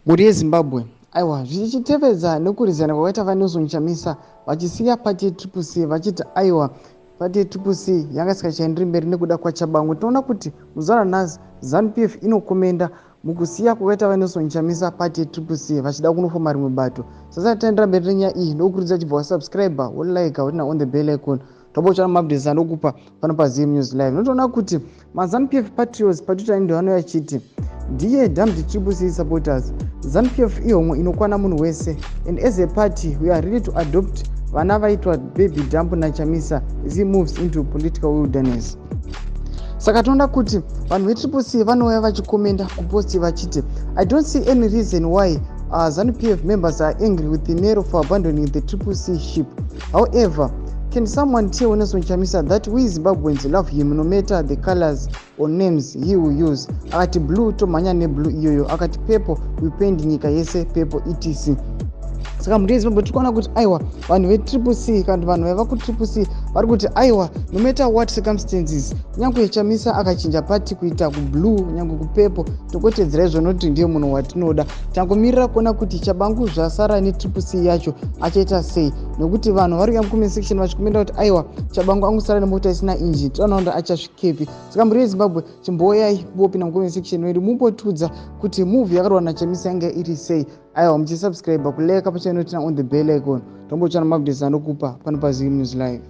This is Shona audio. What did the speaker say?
Mhuri yeZimbabwe, aiwa, zvichitevedza nekurizana kwakaita VaNelson Chamisa vachisiya pati yeTriple C vachiti aiwa, pati yeTriple C yanga isingachaenderi mberi nekuda kwaTshabangu. Tinoona kuti muzuva ranhasi ZANU-PF inokomenda mukusiya kwakaita VaNelson Chamisa pati yeTriple C vachida kunofoma rimwe bato. Sasati taendera mberi nenyaya iyi, ndokukurudzira chibva wasubscribe, wolike, woturn on the bell icon, tobochana maupdates anokupa pano paZim News Live. Unotoona kuti maZANU-PF patriots paTwitter ndo anouya achiti, "Dear damned Triple C supporters, ZANU-PF ihomwe inokwana munhu wese and as a party we are ready to adopt vana vaitwa baby dump naChamisa as he moves into political wilderness." Saka tinoona kuti vanhu veTriple C vanouya vachikomenda kuposti vachiti, "I don't see any reason why ZANU-PF members are angry with the Nero for abandoning the Triple C ship. However, can someone tell Nelson Chamisa that we Zimbabweans love him no matter the colors or names he will use? Akati blue, tomhanya neblue iyoyo. Akati purple, we paint nyika yese purple, etc." Saka mhuri yeZimbabwe, tiri kuona kuti aiwa, vanhu veTriple C kana kuti vanhu vaiva kuTriple C vari kuti aiwa, no matter what circumstances, kunyange Chamisa akachinja pati kuita kublue, kunyange kupurple, tokotedzera izvo noti ndiye munhu watinoda. Tangomirira kuona kuti Tshabangu zvasara neTriple C yacho achaita sei, nekuti vanhu vari kuya mucomment section vachikomenda kuti aiwa, Tshabangu angosara nemota isina injini, toona kuti achasvikepi. Saka mhuri yeZimbabwe, chimboyai mupinda mucomment section wedu mumbotudza kuti move yakarwa naChamisa yange iri sei. Aiwa, muchisubscribe, kulike pachannel, turn on the bell icon, tombotsvana maupdates anokupa pano paZim News Live.